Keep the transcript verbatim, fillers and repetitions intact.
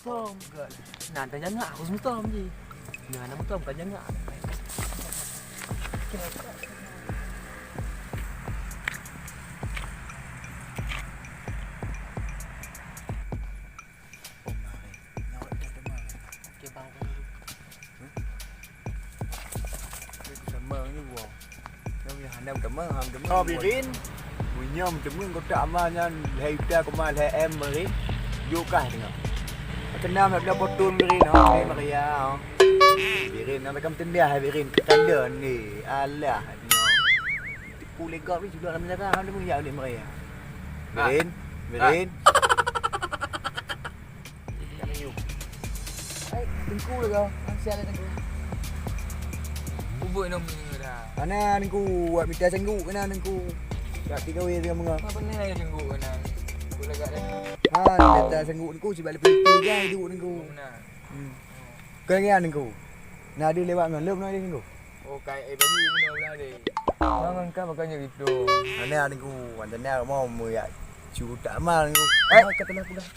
Tom. Nah, tajangak aku seutom ji. Nah, nama tom tajangak. Oh, Birin. Meunyoe meuteumèe kotak amal nyan lhèe juta koma lhèe M, Birin. Jok kah teungoh. Keunam nak bela potong, Birin. Oh, Birin, Maria. Oh. Birin, nak makan tendang, Birin. Kandang ni. Alah, nyoe. Tipu legok ni, sudah dalam neraka, hang teumèe jak ni, Maria. Birin, Birin. Hai, Teungku lah kau. Hang sial lah, Teungku. Ubeuek nyoe dah. Ana Teungku, buat mita sangguk kena Teungku. Tak tiga weh dengan bunga. Apa ni yang sangguk kena? Aku lagak dah. Ha, mita sangguk Teungku sebab lebih tinggi kan hidup Teungku. Benar. Hmm. Kau ingat Teungku? Nah, dia lewat ngon lom, nah, dia Teungku. Oh, kai, eh, bagi guna belah deh. Mangan kah makan je gitu. Ana Teungku, macam mana mau mu ya? Cu tak amal Teungku. Eh, kata aku dah.